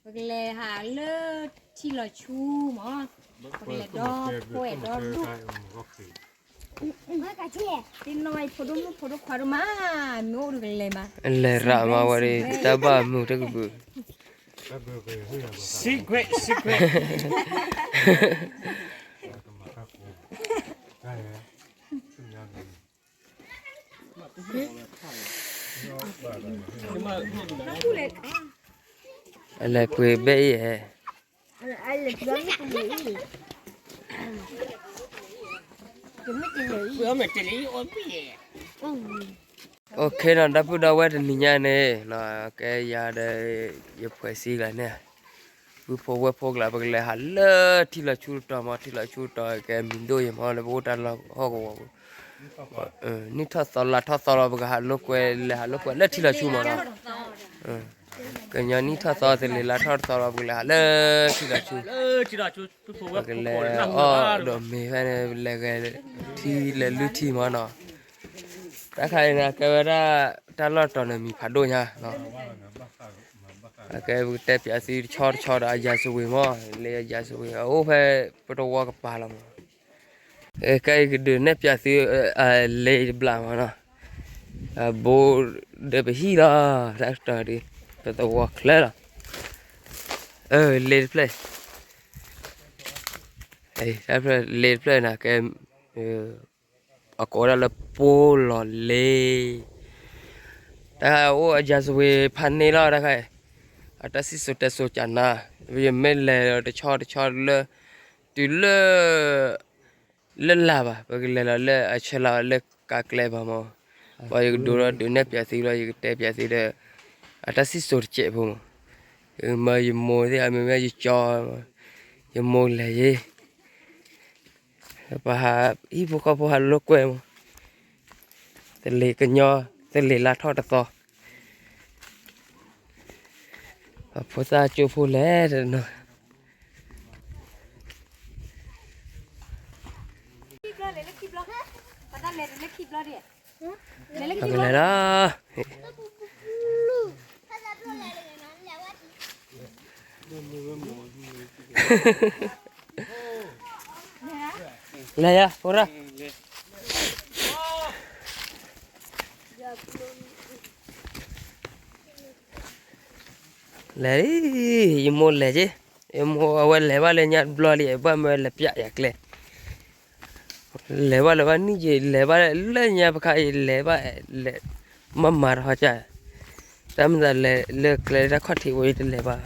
ပကလဲၤဟးလၢထံလီၤဆူမး, ပကလဲၤဒီဖိအဲၣ်ဒီဒူၣ်, တနီၤဖိဒိၣ်မုၣ်ဖိဒိၣ်ခွါဒိၣ်မး, မ့ၢ်အိၣ်ဒုးကလဲၤမး, လဲၤရးမးဝဲဒီး တၢ်ဘၣ်မုာ်တကပၤ, secret secret, အလဲၤပှ့ၤဘဲၣ်အံၤဧါ, အိၣ်ခ့နီၤ ဒီပုၢ်ဒီဝဲၢ်တနံၤညါန့ၣ်, ကဲယၤဒီး ယဖှဲးစံလၢန့ၣ်, ပုၢ်ဖိဝဲၢ်ဖိကျါ ပကလဲၤဟးလၢထံလီၤဆူတီၤမး, ထံလီၤဆူတီၤကဲမံၤဒိၣ်ယမး လၢပအိၣ်တၢ်လီၢ်ဟီၣ်ကဝီၤပူၤ, နံၣ်ထီၣ်သီလါထီၣ်သီလီၤ ပကဟးလိာ်ကွဲ လဲၤဟးလိာ်ကွဲလၢထံလီၤဆူမးနီၤ, ကညီနံၣ်ထီၣ်သီ သလ့ၤလါထီၣ်တသီလီၤ ပကလဲၤဟးလၢထံလီၤဆူ, ပကလဲၤအီၣ်ဒီးမ့ၤဖဲန့ၣ် လဲၤဂဲၤထံလဲၤလုၢ်ထံမးနီၤ, တၢ်ခါအံၤန့ၣ် ကဲဝဲဒၣ် တၢ်လီၢ်တီၤန့ၣ်မံၤဖးဒိၣ်ညါနီၤ, ကဲပကတဲပၠးသုတဆီတဆီဒီးအယၤစဝ့ၤမး, လၢအယၤစဝ့ၤ အအိၣ်ဖဲပတဝီကပၤလီၤမး, ကဲအံၤကဒုးနဲၣ်ပၠးသု လ့တဘျးမးနီၤ, ဘိဒီးပဟံၣ်လီၤ, တၢ်တီၤဒုး ပသဝီချၢလီၤ, လ့တဖျၢၣ်, လ့တဖျၢၣ်န့ၣ် ကဲ အကိးဝဲဒၣ်လၢပိလီၤလ့, တၢ်အိၣ်အယၤစဝ့ၤဖးန့ၢ်လီၤ တၢ်ခါအံၤ, အတၢ်စံၣ်စိၤတဲစိၤကနၤ, ယမ့ၢ်လဲၤဒီးတဆီတဆီလၢ တုၤလၢ လၢလၢ်ဘၣ် ပကလဲၤလီၤလၢအဆၢလၢ်လၢကါကျဲဘၣ်မး, ပှၤယကဒိးထီၣ်ဒုးနဲၣ်ပၠးသုလီၤ ယကတဲပၠးသုဒီး အတၢ်စံၣ်စိၤတစဲးဖိမး, မ့ၢ်ယမိၢ်သ့ၣ် အမ့ၢ်မ့ၢ်ယကၠီ, ယမိၢ်လဲၤယ့ၤ ပဟးဟံၣ်ဖိဃီဖိဟးလိာ်ကွဲမး, သလ့ၤကညီ သလ့ၤလါထီၣ်တသီ, ပဖိသၣ်ကၠိဖိလဲၤတနီၤ, ပကလဲၤလီၤ လဲၤယၤ ဖိရၣ်, လဲၤလံ, ယမိၢ်လဲၤက့ၤ, ယမိၢ်အဝဲလဲၤဘၣ်လၢညါတဘျီလံ ဘၣ်မၢလဲၤပၠးယၤကျဲ, လဲၤဘၣ်လၢၤဘၣ်နံၣ်က့ၤ လဲၤဘၣ်လၢညါပခါအံၤ လဲၤဘၣ်လဲၤ, မၤမၤတဟီကၢ်, တၢ်မၤသးလဲၤလၢကျဲတၢ်ခီၣ်ထံးဝဲ ယတလဲၤဘၣ်,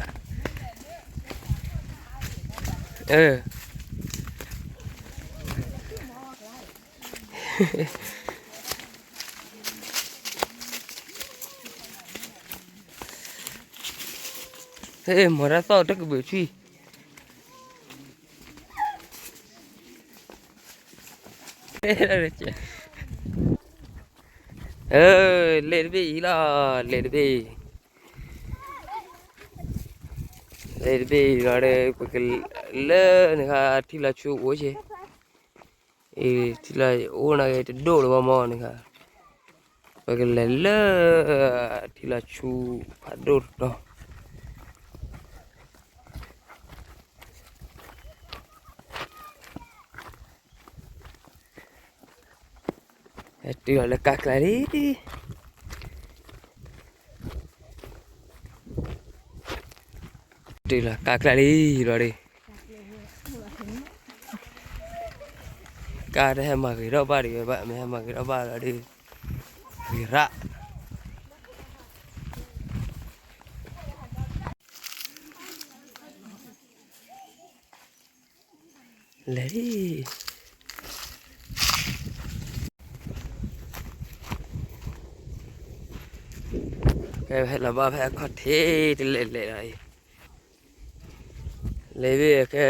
အၢ မၤတၢ်သီၣ်တကဘုးထွံၣ်, လ့တဘ့ၣ်အံၤလီၤ, လ့တဘ့ၣ်အံၤ, လ့တဘ့ၣ်အံၤလီၤဒီး ပကလၢနခါထံလီၤဆူအိၣ်က့ၤ အံၤ ထံလီၤအိၣ်နာ်က့ၤတဒိၣ်လၢၤဘၣ်မးန့ၣ်ခါ, ပကလဲၤလၢထံလီၤဆူဖးဒိၣ်တတီၤ, တုၤလီၤလၢကါကျါလံ, တုၤလီၤကါကျါလံလီၤဒီး ကါတဟဲမၤဂ့ၤထီၣ်ဘၣ်ဒံးဝဲဘၣ် မ့ၢ်ဟဲမၤဂ့ၤထီၣ်ဘၣ်လီၤဒီး ဂ့ၤရၣ် လဲၤလံ, ကဲဟဲလီၤဘၣ်ဖဲအခီၣ်ထံးတလဲၤလဲၤလီၤအံၤ, လဲၤဘၣ်ကဲ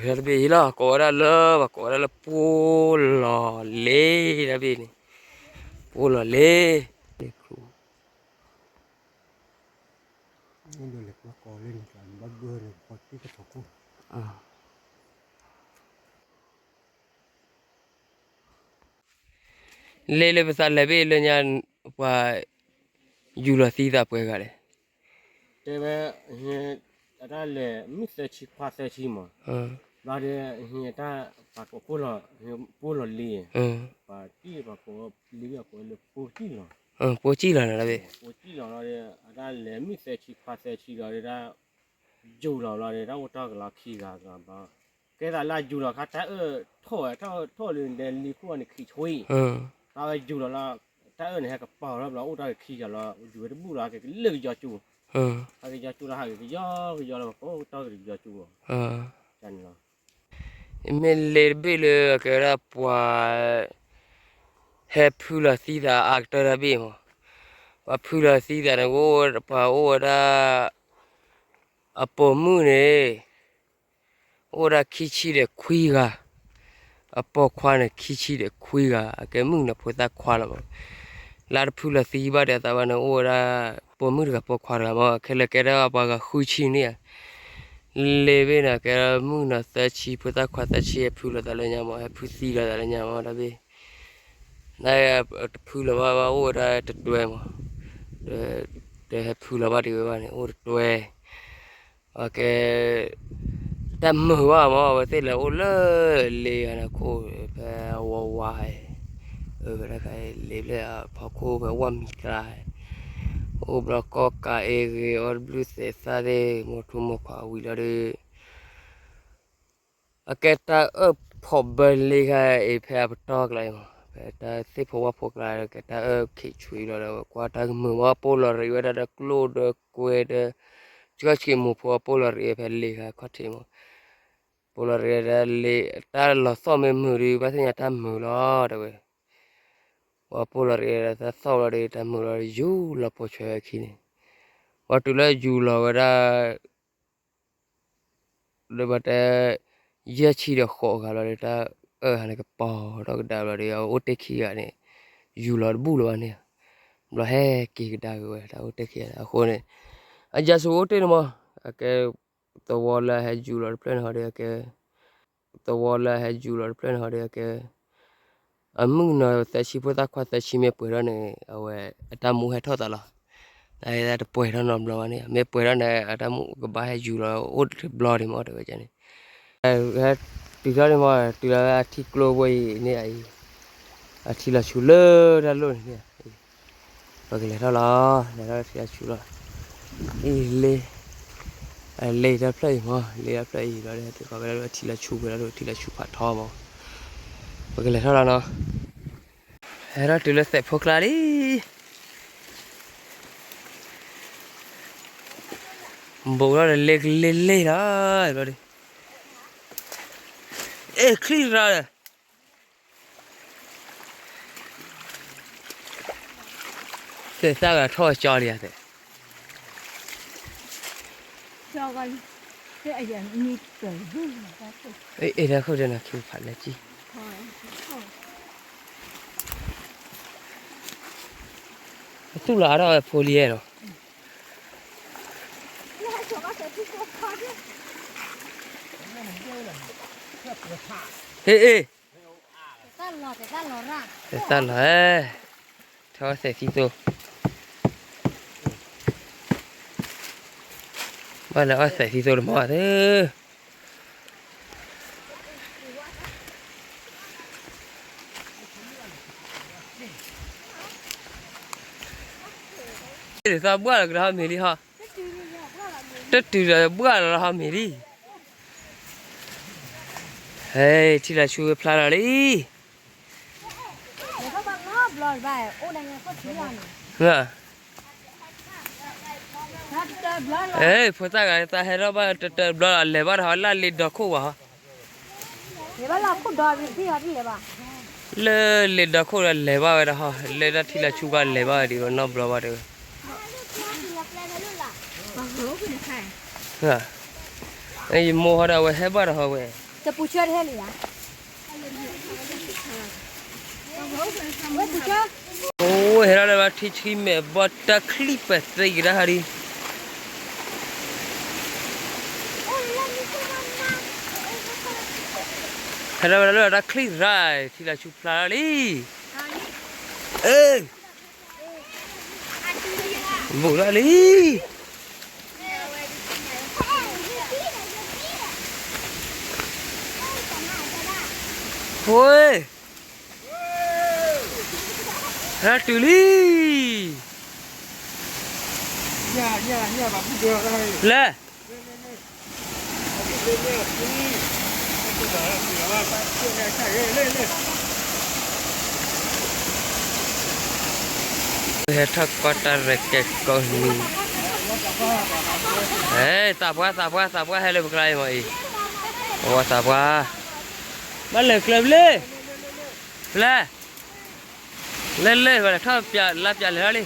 တဘ့ၣ်အံၤလီၤ ကိးဝဲဒၣ်လၢ ပှၤကိးဝဲဒၣ်လၢ ပိလီၤလ့ တဘ့ၣ်န့ၣ် ပိလီၤလ့ လဲၤကွၢ်ကီးလၢန့ၣ် ဘၣ်ဘၢန့ၣ် ပှၤတ့ကထီၣ်ခိၣ် အၢ တ လ့လၢပသးလဲၤဘ့ၣ်လၢညါ ပှၤယူၤလီၤသံသးပှဲၤဂၤလဲၣ်. တဲဝဲ အတၢ်လဲၤမုၢ်သၢဆံခွါသၢဆံမး, ဘျီဒီး ဟ့ၣ်တၢ်ပှၤကိးလီၤ, ပိၢ်လီၤလံ, ပှၤတံၢ်ပှၤကိးလံအကိးလၢပိၢ်ကံၣ်လီၤ, ပိၢ်ကံၣ်လီၤနၤလီၤ, ပိၢ်ကံၣ်လီၤလီၤဒီး အတၢ်လဲၤမုၢ်သၢဆံခွါသၢဆံလီၤဒီး ယူၤလီၤဘျီဒီး တၢ်အိၣ်တီၢ်ကလီၤခံဂၤကလီၤဘျီ, ကဲသးလၢယူၤလီၤခါ တၢ်အၢၣ်ထီၣ်ဝဲ ထီၣ်လၢဒဲလံခိၣ်န့ၣ်ခံဆံ, တၢ်ဝဲယူၤလီၤလီၤ, တၢ်အၢၣ်န့ၣ် ဟဲကပီၤထီၣ်ဘျီ အိၣ်တီၢ်က့ၤခံဂၤလီၤ ယူၤဝဲတဘူၣ်လီၤ ဟဲက့ၤလၢကယီၤကၠိ, ဟဲက့ၤယီၤကၠိလီၤ ဟးက့ၤကယီၤကယီၤလီၤ ပကိးတီၢ်က့ၤကယီၤကၠိ, မ့ၢ်လ့တဘ့ၣ်လၢအကဲဝဲဒၣ်ပှၤ ဟဲဖုလီၤသံသးအါကတၢၢ်တၢ်ဘ့ၣ်မး, ပှၤဖုလီၤသံသးန့ၣ် ပှၤအိၣ်ဝဲဒၣ် အပိာ်မုၣ်န့ၣ် အိၣ်ဝဲဒၣ်ခံဆံဒီးခွံဂၤ, အပိာ်ခွါန့ၣ် ခံဆံဒီးခွံဂၤ အကဲမုၣ်ကနီၤဖိသၣ်ခွါလီၤမး, လၢတဖုလီၤသံဘၣ်ဒီးအသးဘၣ်န့ၣ် အိၣ်ဝဲဒၣ် ပိာ်မုၣ်တဂၤပိာ်ခွါတဂၤမး ခဲလၢာ်ကဲထီၣ်ပှၤဂၤဃုဆံန့ၣ်ဧါ, လ့ဘ့ၣ်န့ၣ် ကဲမုၣ်ကနီၤသၢဆံ ဖိသၣ်ခွါသၢဆံ ဟဲဖုလီၤသးလၢညါမး ဟဲဖုသံလီၤသးလၢညါမး တၢ်ဘ့ၣ် နတဖုလီၤဘၣ်ဘၣ် အိၣ်ဝဲဒၣ်တတွဲမး, တဟဲဖုလီၤဘၣ်ဒံးဝဲဘၣ်န့ၣ် အိၣ်တတွဲ, အကဲ တၢ်မုာ်ဘၣ်မး အဝဲသ့ၣ်လဲၤအိၣ်လၢလ့ဂၤန့ၣ်ခိၣ် ဖဲဝါဝါ အဝဲဒၣ်လ့ဖျဲၣ်အဖီခိၣ်ဖဲဝါမံၤကျါ, အိၣ်ဘျီကီၢ်ကးအ့ဂ့ၤ အီၣ်တဘျုးသဲးသၣ်သ့ၣ် မိၢ်ထူမိၢ်ခွါဝံၤလီၤဒီး အကဲတၢ်အၢၣ်ဖိးဘၢလ့ခါအံၤ ဖဲအပတီၢ်ကျါအံၤမး ဖဲတၢ်သ့ၣ်ဖိဝၣ်ဖိကျါ ကဲတၢ်အၢၣ်ခံးဆွံလီၤဒီး ကွၢ်တၢ်ကမုာ်မး ပိၢ်လီၤရံးဝဲဒၣ်ဒီးကျိၣ်ဒီးကွဲဒီး ဆှၢဆံးမူးဖိအပိၢ်လီၤရံးဖဲလ့ခါခီၣ်ထံးမး, ပိၢ်လီၤရံးဒၣ်လ့ တၢ်လီၤသီၣ်မ့ၢ်မုာ်ဒီး ဘၣ်သ့ၣ်ညါတၢ်မုာ်လီၤတဲဝဲ, ပှၤပိၢ်လီၤရံးဒၣ်တၢ်သီၣ်လီၤဒီး တၢ်မုာ်လီၤဒီး ယူၤလီၤပိာ်ဆွဲဝဲခံန့ၣ်, ပှၤတုၤလၢယူၤလီၤဝဲဒၣ် ဒီးဘၣ်တဲ ယဲၢ်ဆံဒီးဃိးဂၤလီၤဒီး တၢ်အၢၣ်ဟးန့ၣ်ကပီၤထီၣ်ကဒါဘျီဒီး အအိၣ်တ့ၢ်ခံဂၤန့ၣ် ယူၤလီၤတဘူၣ်လၢၤဘၣ်န့ၣ်, ဘျီဟဲက့ၤကဒါက့ၤဝဲ တၢ်အိၣ်တ့ၢ်ခံဂၤန့ၣ် အဃိန့ၣ် အယၤဆူၣ်အိၣ်တ့ၢ်န့ၣ်မး အကဲ သဝီလၢအဟဲယူၤလီၤတဖျၢၣ်န့ၣ်ဟီဒီးအကဲ သဝီလၢအဟဲယူၤလီၤတဖျၢၣ်န့ၣ်ဟီဒီးအကဲ အမုၣ်ကနီၤသၢဆံဖိသၣ်ခွါသၢဆံမ့ၢ်ပှဲၤထီၣ်န့ၣ် အဝဲအတၢ်မူဟဲထီၣ်သးလီၤ. နတပှဲၤထီၣ်နီတဘျီဘၣ်န့ၣ် မ့ၢ်ပှဲၤထီၣ်န့ၣ် အတၢ်မူကဘၣ်ဟဲယူၤလီၤအိၣ်တဘျီဒံးမးတဲဝဲန့ၣ်, တုၤထီၣ်န့ၣ်မး တုၤလၢအထံကျိဘိအံၤန့ၣ်အံၤ အထံလီၤဆူလၢတၢ်လိၣ်န့ၣ် ပကလဲၤထီၣ်လီၤ လဲၤထီၣ်ထံလီၤဆူလီၤ, အံၤလ့ လ့တၢ်ဖျၢၣ်အံၤမး လ့တၢ်ဖျၢၣ်အံၤလီၤ တုၤဃီၤဝဲဒၣ်ထံလီၤဆူဝဲဒၣ်ထံလီၤဆူဖးထီမး, ပကလဲၤထီၣ်လီၤနီၤ, ဟဲထီၣ်တုၤလၢသဲးဖိကျါလံ, ဘူးထီၣ်ဒီးလ့ကလ့လ့လီၤ, အ့ၣ်ချံရၤဒီး သဲးသၣ်ဂၤထီၣ်ကၠီလံယသဲး, အ့ၣ်တၢ်ခိၣ်တဲနၤခံဖးလဲၢ်ကံၢ်, သူၣ်လီၤအါထီၣ်ဝဲဖိလံအဲၣ်လီၤ, ဟ့ၣ်အ့ၣ် သဲးသၣ်လီၤ, ထီၣ်သဲးသံသိ, ဘၣ်လဲၤအီၣ်သဲးသံသိတမီၤသ့, သးဘှၣ်လီၤကဒီးဟီမ့ၤလံဟီ, တတုၤဒီးဘှၣ်လီၤလီၤဟီမ့ၤလံ, ဟဲ ထံလီၤဆူဖျါလီၤလံ. ဖိသၣ်ဂၤသးဟဲထီၣ်ဘၣ်တတၢၢ်တဘျီ လဲၤဘၣ်တဟီ လၢလ့ဒီခိၣ်ဘၣ်ဟီ, လၢလ့ဒီခိၣ်ဒီးလဲၤဘၣ်ဝဲတဟီ, လၢတၢ်ထံလီၤဆူကလဲၤဘၣ်ဝဲဒံးနီတဘျီဘၣ်တဲဝဲ ယမိၢ်ဟီဒီး အဝဲဟဲဘၣ်ဒီးဟီဝဲ, အိၣ်ဟဲထီၣ်လၢဘၣ်ထံဆံမဲာ်ဘီတၢ်ချံပသ့ကဒါဟီဒံး, ဟဲထီၣ်ဝဲဒၣ်လၢတၢ်ချံရၤ ထံလီၤဆူဖျါလီၤလံ. အ့ ဘူးထီၣ်လံ, ဝ့ၢ်, ဟဲတုၤလံ, လဲၤ ဟဲထီၣ်ကွၢ်တၢ်ရဲၣ်ကဲကိးနံၤ, သးပှၢ် သးပှၢ် သးပှၢ် ဟဲလၢပကျါအံၤမးအံၤ, သးပှၢ်, ဘၣ်လဲၤကျဲလၢ, လဲၤ, လဲၤလဲၤ ဘၣ်လဲၤထီၣ်ပျး လါပျးလဲၤထီၣ်လ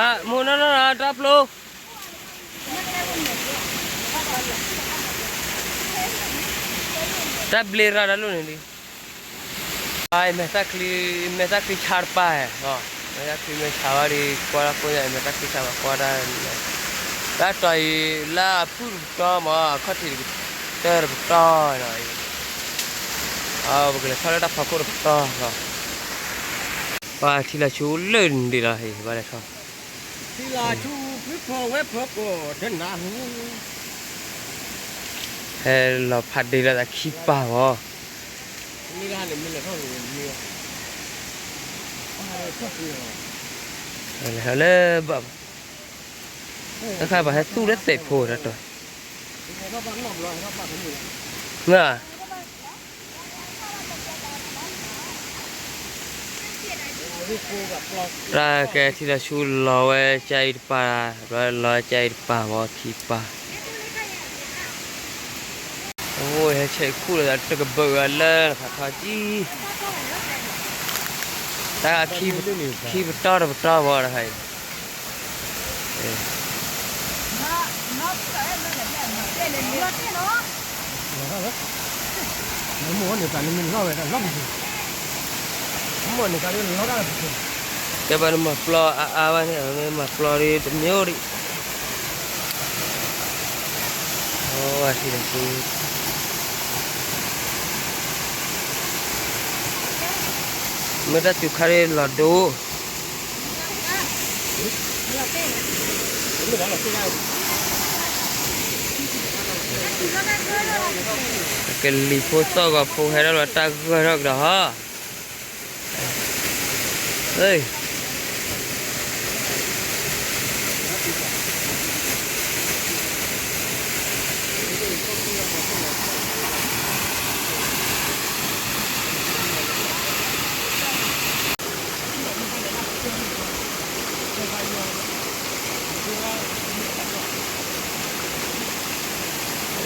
ံ, မိၢ်နီၢ်နီၢ်တၢ်ပျိ တၢ်ဘျ့ရၣ်တၢ်လိၣ်န့ၣ်လံ, အမဲာ်တၢ်ချံ, မဲာ်တၢ်ချံဆါတပၢ်, မဲာ်တၢ်ချံမဲာ်ဆါဝဲဒီး ကွၢ်တၢ်ကိးညါ မဲာ်တၢ်ချံဆါဝဲကွၢ်တၢ်, တၢ်တီၤအံၤ လၢအဖုၣ်တပတီၢ်မး အခီၣ်ထံးတကတၢၢ်တပတီၢ်နီၤ, ပကလဲၤထီၣ်လၢတၢ်ဖီခိၣ်တပတီၢ်နီၤ, ပှၤထံလီၤဆူလၢနဒံးလီၤ ဟဲဘၣ်လဲၤထီၣ် ထံလီၤဆူဖုဖီဝဲဖီကိးတနၢ်ဟူ ဟဲလီၤဖးဒ့လီၤသးခံပၢ်မး, လၢဘၣ်, တခါပှၤဟဲသူၣ်လၢသဲးဖိတၢ်တီၤ, မ့ၢ် တၢ်ကဲထံလီၤဆူလီၤဝဲကၢအံၤတပၢ်, လီၤဝဲကၢအံၤတပၢ်မးခံပၢ်, အိၣ်ဟဲဆဲးခူၣ်လီၤတကဘၢၣ်ဝဲလၢဖးထီကံ, တၢ်ခံပတီၢ်တပတီၢ်မးတခါအံၤ ကဲဘၣ်နမၤပျီအါအါဘၣ်န့ၣ် မၤပျီဒ်တမ့ၢ်အိၣ်ဒံး, အဝဲထံလီၤဆူ မ့ၢ်တၢ်တုၤခါဒ်လီၤဒိ, ကလံၤဖိသီၣ်ဂီၤဖိဟဲထီၣ်လီၤတၢ်ဂၢၢ်ထီၣ်ကဒီးဟီ,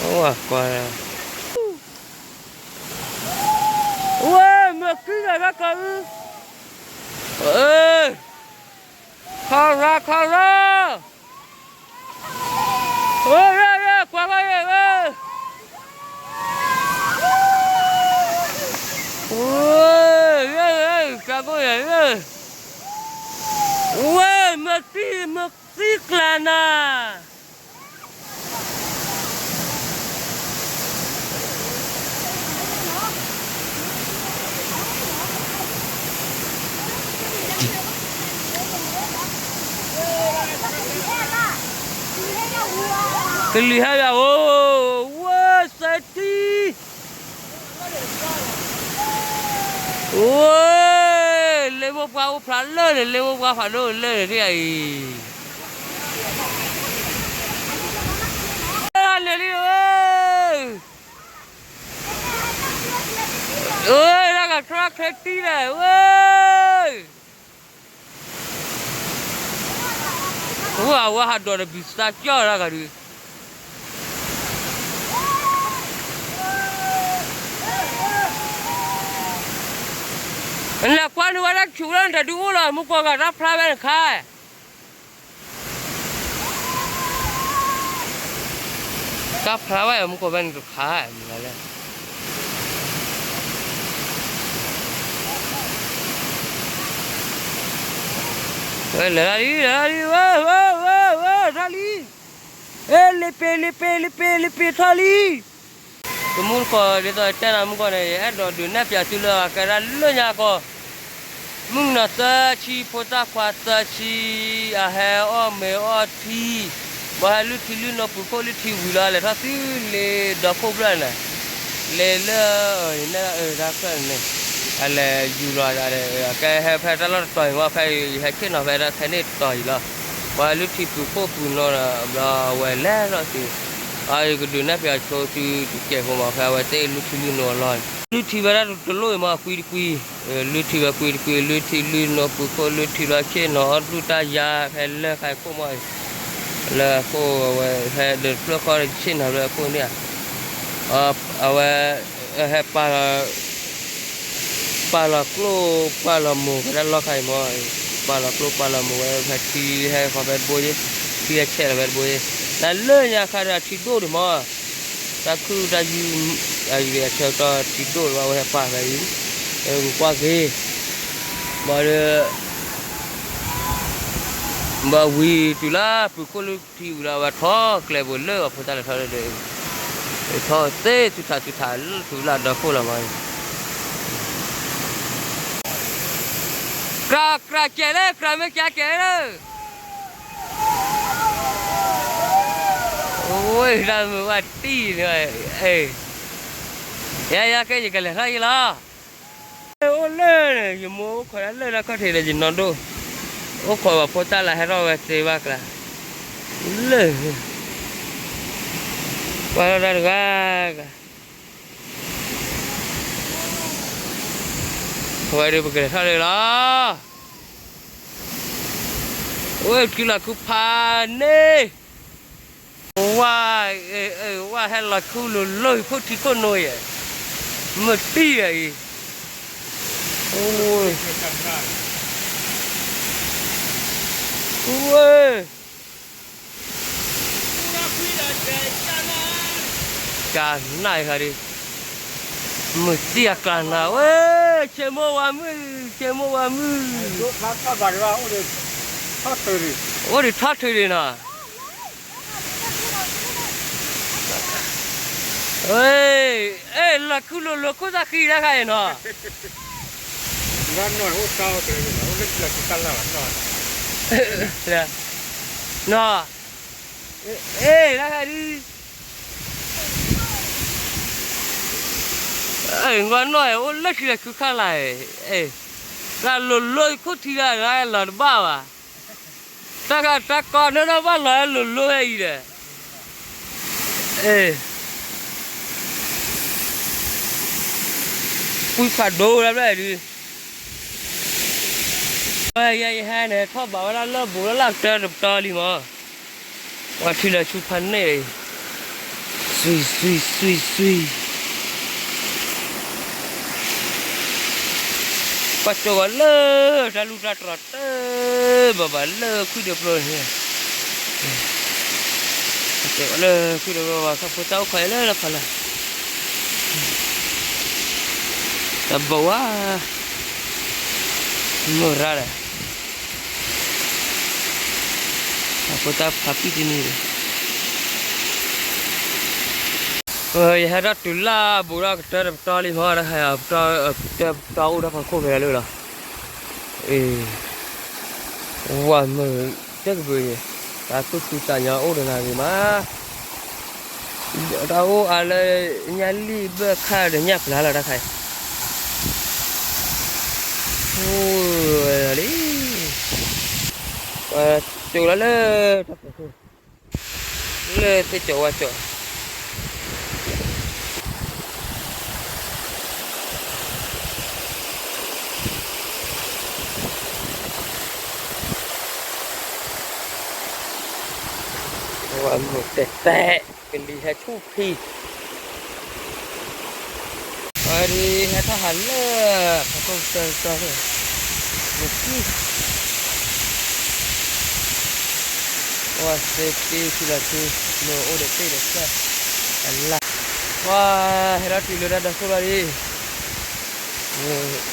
အိၣ်ကွၢ်, ဝဲမ့ၢ်ကံၢ်ဂၤတၢ်ကီ, ခီရၣ်ခီရၣ်, ဝဲ ကွၢ်ကွၢ်ယဲၢ်ဝဲ, ဝဲ ကွၢ်ကွၢ်ယဲၢ်ဝဲ, ဝဲမ့ၢ်ကံၢ်မ့ၢ်ကံၢ်ကျါနၤ ကလံၤဟဲယၤဧိၤ, ဝဲစဲးထံ, ဝဲ, လ့မိၢ်ပှၢ်အိၣ်ဖျါလၢာ်န့ၣ် လ့မိၢ်ပှၢ်ဖးဒိၣ်လၢာ်န့ၣ်ဒ်အံၤ, လၢာ်လံဝဲ, ဝဲ တၢ်ကထီၣ်ချ့တံၢ်လဲၣ်ဝဲ. အိၣ်အဝဲဟးဒိးတဘံၣ်သးကၠီၣ်တၢ်ဂၤဒုး, နလဲၤကွၢ်န့ၢ်ဝဲဒၣ်ဆူးလၢနတဒုးအိၣ်လီၤ မူကီၢ်ဂၤတၢ်ဖျါဝဲနခါ, တၢ်ဖျါဝဲမူကီၢ်ဝဲနတခါ, မ့ၢ်လၢ ဝဲလဲၤလီၤလံ လဲၤလီၤလံ ဝဲ ဝဲ ဝဲ ဝဲ ထီၣ်လံ, အဲ လ့ပ့ၤ လ့ပ့ၤ လ့ပ့ၤ လ့ပ့ၤ ထီၣ်လံ, တမူတကိးဒ်သိးတဲနၤမုၢ်ကီၢ်န့ၣ် ယအဲၣ်ဒိးဒုးနဲၣ်ပၠးသုလၢအကဲဒၣ်လၢညါကီၢ် မုၢ်ကနီၤသၢဆံ ဖိသၣ်ခွါသၢဆံ အဟဲအီၣ်မ့ၤအီၣ်ထံ ဘၣ်ဟဲလုၢ်ထံလုၢ်နိပုၤခိၣ်လုၢ်ထံဝံၤလီၤ လဲၤထီၣ်သုလ့ဒီခိၣ်ဖျၢၣ်န့ၣ် လဲၤလၢ နတၢ်ဖျၢၣ်န့ၣ် အလဲၤယူၤလီၤဒၣ် ကဲဟဲဖဲတၢ်လီၢ်တတီၤအံၤမ့ၢ် ဖဲယဟဲဆ့ၣ်နီၤဖဲတၢ်ခဲန့ၣ်တတီၤအံၤလီၤ ပှၤလုၢ်ထံပုၤခိၣ်ပုၤနိဒီး ဘျီအဝဲလဲၤထီၣ်သု အကဒုးနဲၣ်ပၠးဆိသုတစဲးဖိမး ဖဲအဝဲသ့ၣ်လုၢ်ထံလုၢ်နိအလီၢ်န့ၣ် လုၢ်ထံဝဲဒၣ်တလိၣ်အံၤမး ကွံတကွံ လုၢ်ထံဝဲကွံတကွံ လုၢ်ထံလုၢ်နိပုၤခိၣ်လုၢ်ထံဘျီဆ့ၣ်နီၤအီၣ်ဒူၣ်တၢ်ယါ ဖဲလၢၢ်ခါခိၣ်မး လၢအခိၣ်အဝဲ ဖဲဒီးတဖျၢၣ်ဃီဒီးဆ့ၣ်နီၤလၢအခိၣ်န့ၣ်ဧါ အဝဲ ဟဲပာ်လီၤ ပာ်လီၤကျိၣ်ပာ်လီၤမိၤဖဲတၢ်လီၢ်ခါအံၤမး ပာ်လီၤကျိၣ်ပာ်လီၤမိၤဝဲဖဲထံဟဲဃီဖဲတဘိယ့ၣ် ထံဟဲဆဲးလီၤဖဲတဘိယ့ၣ် တၢ်လၢညါခါဒီးထံဒိၣ်ဒံးမး တၢ်ခုၣ်တၢ်ယုၢ် အယံၤအဆၢကတီၢ်ထံဒိၣ်ဒံးမး အဝဲဟဲပာ်ဖဲအံၤ ကွၢ်က့ၤ ဘၣ်ဒီး ဘၣ်ဝံၤတုၤလၢပုၤခိၣ်လုၢ်ထံဝံၤလီၤ အဝဲထီၣ်ကျဲဘိးလၢအဖိသၣ်လဲၤထီၣ်ဒီး ထီၣ်သ့သုထးသုထးလၢထူလၢဒီခိၣ်လီၤမး ကြၢးကြၢးကဲလၢ ကြၢးမ့ၢ်ကဲကဲလၢ အိၣ်တၢ်မုာ်ဝဲတံၢ်န့ၣ် ယဲယဲကဲယကလဲၤထီၣ်ယလီၤ အိၣ်လၢန့ၣ် ယမိၢ်အိၣ်ခိးဒၣ်လၢတၢ်ခီၣ်ထံးဒီးယနီၢ်ဒိၣ် အိၣ်ခိးဘၣ်ဖိသၣ်လၢဟဲထီၣ်ဝဲသ့ဘၣ်ကျါ လၢ ပှၤလီၤတၢ်တဂၤ အဝဲဒၣ်ပကလဲၤထီၣ်လၢလီၤ အိၣ်ထံလီၤခူဖးန့ၣ် ဝါ ဝါဟဲလီၤခူလိၤလိၤခိၣ်ထံခိၣ်နိအံၤ မုၢ်တံၢ်အံၤ ဝဲ ကနၣ်ခါဒံး မုၢ်တံၢ်အကျါနၤဝဲ ဆ့မိၢ်ဝါမုၢ် ဆ့မိၢ်ဝါမုၢ် အိၣ်ဒံးထီၣ်ထုးဒံးနီၤ အဲ လီၤခူလိၤလိၤခိၣ်သၣ်ဃံတၢ်ခါအံၤနီၤ နီၤ အဲ တၢ်ခါဒု အဲ ငီၢ်နီၢ်အဲ အိၣ်လၢထံလၢခုခါလာ်အဲ တၢ်လိၤလိၤခိၣ်ထံဂၤလီၤတဘၣ်ဘၣ် တၢ်ခါတၢ်ကီနၢ်နီၢ်ဘၣ်လီၤလိၤလိၤဝဲအံၤဒီး အဲ ကွံဖးဒိၣ်လၢ်ဘျဲၣ်ဒု ဝဲယဲယဟဲန့ၣ် ထီၣ်ဘးဝဲဒၣ်လၢဘူးလၢ်လၢ်ကတၢၢ်တပတီၢ်လံမး ပှၤထံလၢဆူဖးန့ၣ် စွံစွံစွံစွံ ပှၤစိာ်ဝဲလၢ တၢ်လူၢ်တၢ်တြီၤတၢ် ဘၣ်ဘၣ်လၢခွံဒိးပျိန့ၣ် ပှၤစိာ်ဝဲလၢခွံဒိးပျိဘၣ် သးဖိတၢ်အိၣ်ခိးအံၤလၢလၢဖးလၢ် တၢ်ဘိးဝါ မိၢ်ရၢ်ဒီး အဖိသၣ်ဖးပံၣ်တနံၤ ယဟဲထီၣ်တုၤလၢဘူးဒီးကတၢၢ်တပတီၢ်လံမး တၢ်ဟဲကတၢၢ်ပတီၢ်အိၣ်ဒီးဖီခိၣ်ဖဲလၢလီၤ အ့ ဝါမုၢ်တကဘုးအံၤ တၢ်သူၣ်ဖှံသးညီအိၣ်ဒီးနၤဂ့ၤမး တၢ်အိၣ်အါလၢ ညၣ်လံၣ်ဘၢၣ်ခၣ်ဒီးညၣ်ပျၢ်လီၤတၢ်ခါအံၤ အိၣ်လံ ပှၤစိာ်လီၤလၢတၢ်ပူၤ လၢသ့ၣ်ကၠီၤဝါကၠီၤ ဝါမုၢ်တဲတဲ ကလံၤဟဲဆူၣ်ဖံး အဝဲဒၣ်ဟဲထီၣ်ဟးလၢ ဖးခိၣ်ကတၢၢ်ကတၢၢ် နကံၢ် ဝဲသ့ၣ်တ့ၢ်ထံလီၤဆူ နအိၣ်ဒီးတ့ၢ်ဒီးကၢၢ် အလၢ် ဝဲဟဲထီၣ်တုၤလၢတၢ်ဒၢးခိၣ်လီၤဒ်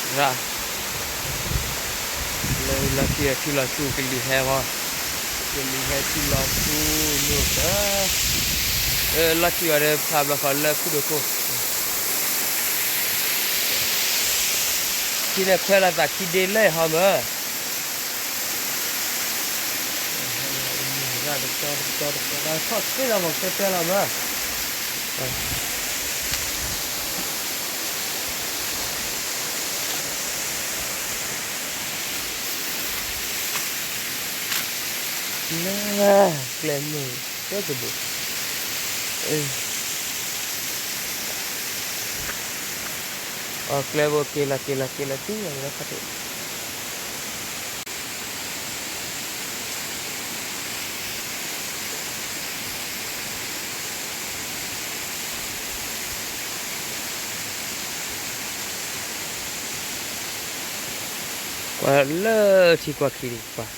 ရၣ် လၢလီၤထံထံလီၤဆူကလံၤဟဲမး ကလံၤဟဲထံလီၤဆူ လိၣ်တၢ် လီၢ်ထံအီၤဒီး ဖးဘျီဃီလၢဖုဒိၣ်ခိၣ်, ထံန့ၣ်ခွဲးလီၤသးခံဒ့လၢဟီမၢ်, တကတီတကတီတကတီ ထီၣ်သ့လီၤမၢ် ကဲတဲလီၤမၢ်. လၢကျဲမုၢ် ကၢၢ်တဘိး, အကျဲဘိးက့ၤလီၤက့ၤလီၤက့ၤလီၤတံၢ်လီၤလၢခီၣ်ထံး ကွၢ်လၢထံကွၢ်ခံဒံးကွၢ်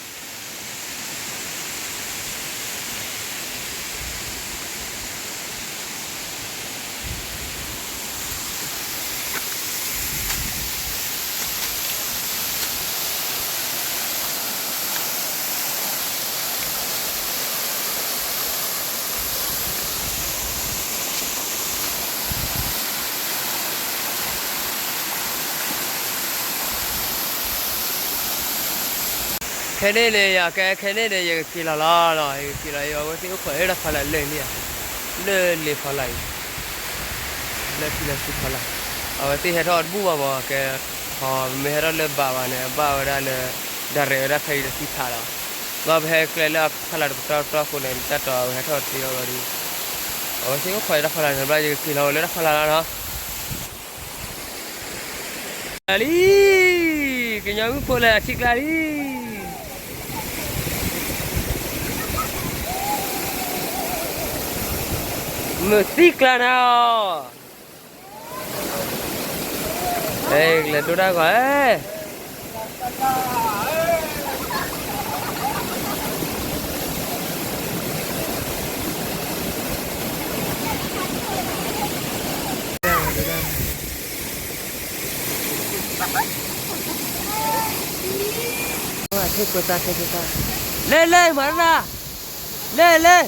ခဲန့ၣ်န့ၣ် ယကဲခဲန့ၣ်န့ၣ် ယကက့ၤလီၤလီၤလီၤ ယကက့ၤလီၤ အဝဲသ့ၣ်အိၣ်ခိးလၢတၢ်ဖီလာ်လၢာ်လံဧါ, လၢလ့ဖီလာ်အံၤ, လၢထံလၢဆံဖီလာ်, အဝဲသ့ၣ်ဟဲထီၣ်တဘူၣ်ဘၣ်မး ကဲ, ဟီမ့ၢ်ဟဲထီၣ်လၢဘၣ်ဘၣ်န့ၣ် အဘၣ်ဝဲဒၣ်လၢ ဒၣ်ရဲၣ်ဝဲဒၣ်ဖဲအံၤတသံဖးလီၤ, ဘၣ်ပဟဲကျဲလၢအဖီလာ်တကတီတကတီအဃိန့ၣ် တၢ်တီဝဲဟဲထီၣ်တသ့အီၤဘၣ်ဒီး, အဝဲသ့ၣ်အိၣ်ခိးလၢတၢ်ဖီလာ်န့ၣ်ဘျီ ယကက့ၤလီၤဝဲလၢတၢ်ဖီလာ်လီၤနီၤ. လံ, ကညီမုၣ်ဖိလၢအထံကျါလံ, မုၢ်သံကျါနၤအီၤ, လဲၤဒိတၢ်ဂီၤ, လဲၤလဲၤမၤနၤ, လဲၤလဲၤ,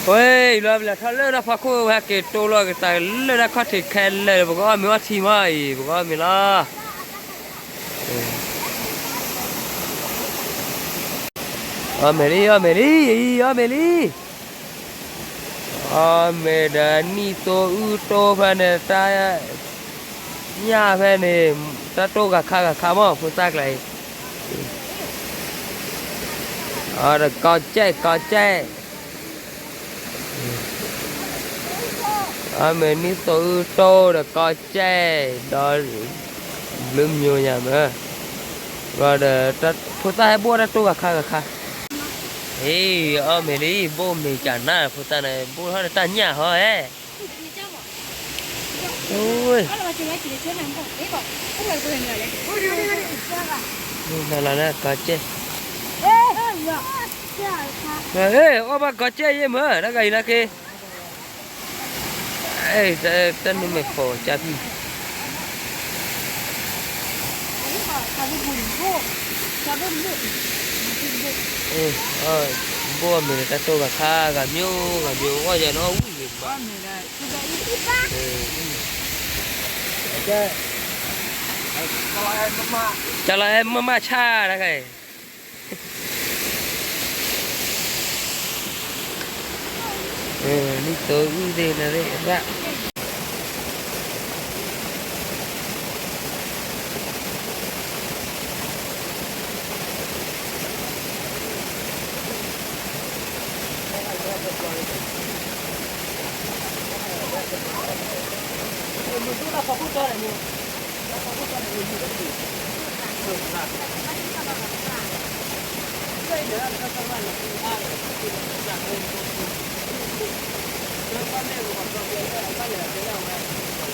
ဝဲအံၤလီၤ ပလဲၤထီၣ်လၢတၢ်ဖီခိၣ် ဝဲဟဲက့ၤတိလီၤက့ၤသးလၢတၢ်ခီၣ်ထံးခဲလၢာ် ပကအီၣ်မ့ၤအီထံမးအံၤ ပကအီၣ်မ့ၤလီၤ. အီၣ်မ့ၤလံ အီၣ်မ့ၤလံ အံၤ အီၣ်မ့ၤလံ, အီၣ်မ့ၤဒီးနံၣ်သိအုၣ်တိဖဲန့ၣ် တၢ်ညၣ်ဖဲန့ၣ် တၢ်တိၢ်ဂၤခါဂၤခါမး ဖိသၣ်ကျါအံၤ, အီၣ်ဒီးကီကဲၣ်ကီကဲၣ် အီၣ်မ့ၤနံၣ်သိအုၣ်တိဒီးကီကဲၣ်ဒီး ဘျုးမျိၤညါမး, ဒီး ဖိသၣ်ဟဲဘိၣ်တၢ်တိၢ်ဂၤခါဂၤခါ, အံၤ အီၣ်မ့ၤလံ ဘိၣ်မ့ၤကနၣ် ဖိသၣ်န့ၣ် ဘိၣ်ထီၣ်ဒီးတၢ်ညၣ်ဟီဟဲ နလီၤလၢကီကဲၣ်, အီၣ်ဘၣ်ကီကဲၣ်ယဲမး တၢ်ဂၤအံၤနာ်က့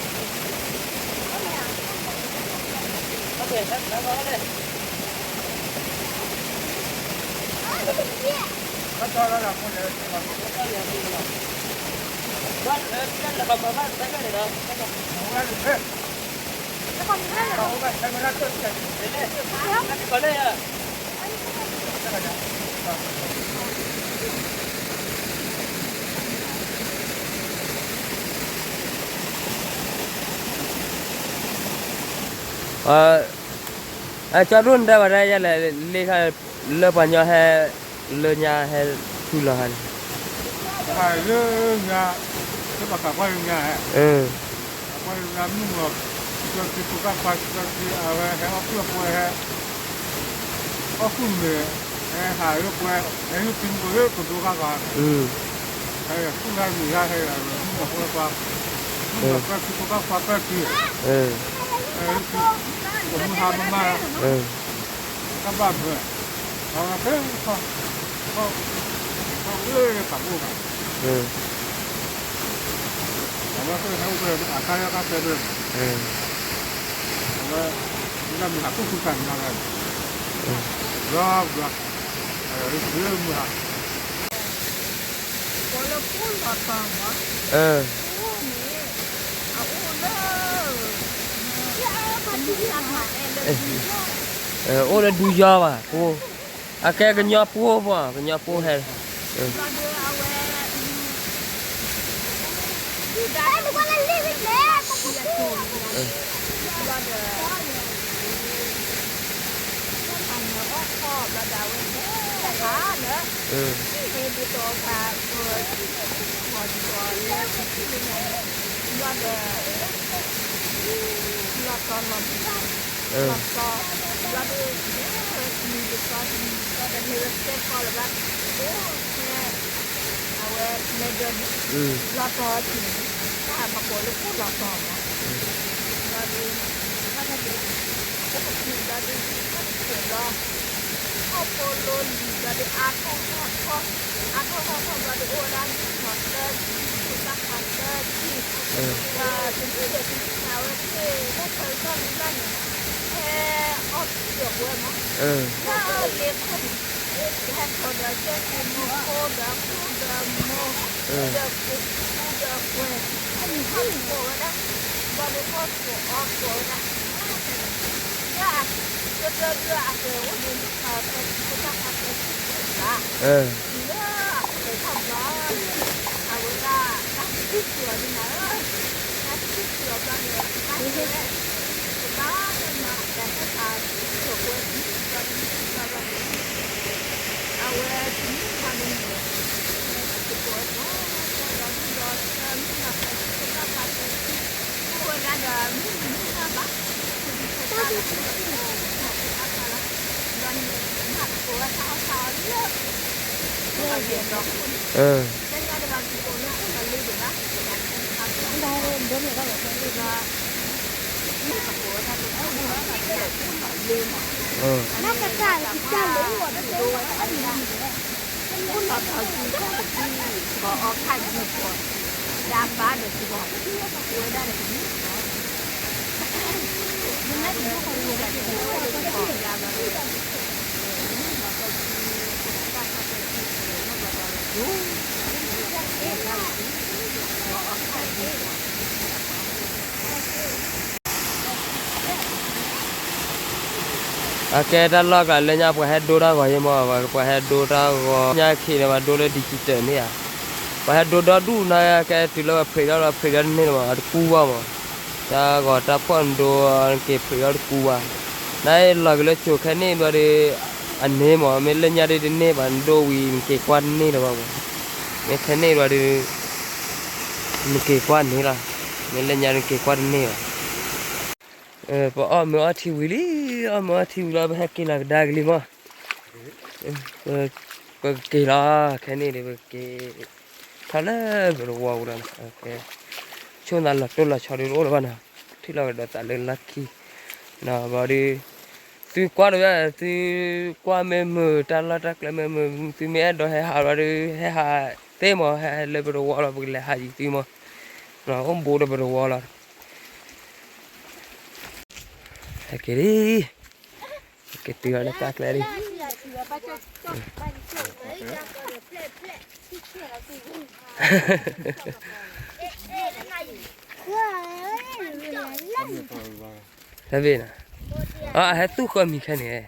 တၢ်နုာ်မဲာ်ဖိးကၢ်ဖံၣ်, ဘိၣ်အီၣ်မ့ၤန့ၣ် တၢ်တိၢ်ဂၤခါဂၤမျိၤဂၤမျိၤ အီၣ်ယၤနီၣ်ဝံၣ်န့ၣ်ဘၣ်, ကလီၤအဲၣ်မမၣ်ဆၣ်တခါအံၤ နံၣ်သိအုၣ်သ့ၣ်နၤသ့ၣ်ရၣ် အကၠီဒိၣ်နတဲဘၣ်တၢ်ယဲလဲၣ် လ့ခါ လၢပှၤညီဟဲ လၢညါဟဲထူလီၤခါန့ၣ် ဟးလၢညါ လၢပှၤကးကွၢ်လၢညါဟဲ ကွၢ်လၢညါမုၢ်ဂီၤ ကၠီစ့ဖိကၢ်ခွါကၠီစ့အဝဲဟဲအီၣ်ကုၢ်အပှဲၤဟဲ အီၣ်ကုၢ်မ့ၢ် ဟဲဟးလၢပှဲၤ ဟဲလၢပံၤမုၣ်လၢကဒိကၢ်ခွါ ဟဲကုၢ်ဂၤမ့ၢ်ဂၤဟဲမုၢ်ဂီၤဖိလၢပှၤ မုၢ်ဂီၤကၢ်စ့ဖိကၢ်ခွါကၢ်စ့ ကမုၢ်ဟါမးမး တၢ်ဘၣ်မၢ အဝဲသ့ၣ် ခီ ခီ ခီလၢပာ်အိၣ်ဘၣ် အဝဲသ့ၣ်ဟဲအိၣ်ဖဲအကါယီကါတဲဘၣ် အဝဲ မ့ၢ်ဒၣ်မုၢ်ဟးခိၣ်ဃုခါန့ၣ် လီၤဘျီ အဝဲလၢမုၢ်ဟါ အိၣ်လၢဒူယီဘၣ် ပှိၢ် အကဲကညီပှိၢ်မး ကညီပှိၢ်ဟဲ လီၤတီၤလီၤဘျီဒီး လၢဝဲမံၤတသီတမံၤဒီး ဟဲဝဲတဲကီးလၢၤဘၣ် အိၣ်ဖဲ အဝဲလဲၤဒီး လီၤတီၤတမံၤ တၢ်ဟးမၤကိးလၢအိၣ်လီၤတီၤမး ဘျီဒီး အိၣ်တမံၤဘျီဒီး တၢ်တဆိးဘျီ ထီၣ်ဖိလိလံၤဘျီဒီး အါထီၣ်ဟီၣ်ထီၣ် အါထီၣ်ဟီၣ်ထီၣ်ဘျီဒီး အိၣ်ဝဲဒၣ်မုၢ်ထီၣ်သၢဆံ ဖိသၣ်ခွါသၢဆံ ဒီးတမုၢ်ဒီးတမုၢ်န့ၣ်ဝဲသ့ၣ်လၢထၢကီၢ်မုၢ်ဘၣ်န့ၣ် ဟဲအီၣ်ကုၢ်ဒီးပဝဲမး လၢလ့ခိၣ်န့ၣ် လၢလ့ခိၣ်န့ၣ် ကဟဲထီၣ်ဒီးကၠီစ့မိၢ်ဖိဒီးဖိဒီးမိၢ် ဒီးကိးဖူဒီးကွဲၤ ဟဲမုၢ်ထီၣ်ကိးဝဲဒၣ် ဘျီဒီးအီၣ်ကိးအီကိးဝဲဒၣ် လၢအကတၢၢ်ဒုးအကဲအိၣ်ဒီးမုၢ်ထီၣ်သၢဆံ ဖိသၣ်ခွါသၢဆံဘၣ် လၢအကတၢၢ်ထီၣ်ဘျီ အဝဲဒၣ် တၢ်တထံၣ်ဃုာ်အီၤဒ်နၤဧၢ, တၢ်တထံၣ်ဃုာ်အီၤဘျီန့ၣ် တၢ်တဲဝဲ တဘၣ်လၢမၤအတၢ်ဟဲခး တထံၣ်ဃုာ်အီၤဘျီန့ၣ် အဝဲတနံၤညါန့ၣ် တကိးဒီးဒီးဆၢမုၢ်လီၤသၢဆံ တဘၣ်ဘၣ်သၢဆံ အိၣ်ဝဲဒၣ်ဒီးမုၢ်နံၤမုၢ်နၤဘၣ် တၢ်လီၤတၢ်လီၤ ဘျီန့ၣ် မၤသကိးဝဲတၢ်အီၣ်တၢ်အီလၢ လၢအလီၢ်ခိၣ်န့ၣ် တညါဒီးမၤသကိးလၢခိၣ်လီၤလ့ဒံးဘၣ် ခိၣ်လီၤလ့မး ခိၣ်လီၤလီၤခံကတံၢ် ဘီအီၣ်ခါယုၢ်ပှၤ ဒၣ်ဘါဒီးတဂီၤ ဝဲဒၣ်န့ၣ်တမံၤ အကဲတၢ်လီၢ်ကျါလၢညါ ပှၤဟဲဒိတၢ်ဂီၤယဲမး ပှၤဟဲဒိတၢ်ဂီၤ ညါခံန့ၣ် ပှၤဒိလၢ digital န့ၣ်ဧါ ပှၤဟဲဒိဒီဒူၣ်နီၤ ကဲတုၤလၢပှၤဖျိးဒီး ဖျိးဒီတန့ၢ်လၢၤဘၣ် တကူဘၣ်မး တၢ်ဂီၤတၢ်ဖီၣ်နဒိ နက့ၤဖျိးဒီတကူဘၣ် နလီၤက့ၤလၢကၠိခဲန့ၣ်ဘျီဒီး အန့ၣ်မး မ့ၢ်လၢညါဒ်တန့ၢ်ဘၣ် နဒိဝံၤ နက့ၤကွၢ်တန့ၢ်လၢၤဘၣ်မး မ့ၢ်ခဲန့ၣ်ဘျီဒီး နက့ၤကွၢ်န့ၣ်လီၤ မ့ၢ်လၢညါဒ်နက့ၤကွၢ်တန့ၢ်ဘၣ် ပအီၣ်မ့ၤအီထံဝံၤလံ အီၣ်မ့ၤအီထံဝံၤလီၤ ပဟဲက့ၤလီၤကဒါက့ၤလံမး ပကက့ၤလီၤ ခဲန့ၣ်ဒီး ပကက့ၤ ထီၣ်လၢပတဝီပူၤလီၤ ဆိၣ်သးလီၤတိၢ်လီၤဆီဒုးတအိၣ်လၢၤဘၣ်နီၤ ထံၣ်လီၤကဒီးသးလၢလီၢ်ခံ ဘျီဒီး သုကွၢ်တဝဲ သုကွၢ်မ့ၢ်မုာ် တၢ်လီၢ်တၢ်ကျဲမ့ၢ်မုာ် သုမ့ၢ်အဲၣ်ဒိးဟဲဟးဘျီဒီး ဟဲဟးသ့မး ဟဲလၢပတဝီလီၤ ပကလဲၤဟးယံၤသုမး အိၣ်ဘူးဒီးပတဝီလီၤ ဟဲက့ၤလံ က့ၤတုၤလီၤလၢတၢ်ကျဲလံ တၢ်ဘ့ၣ်နီၤ အဟဲသူၣ်ဃီမံၤခဲန့ၣ်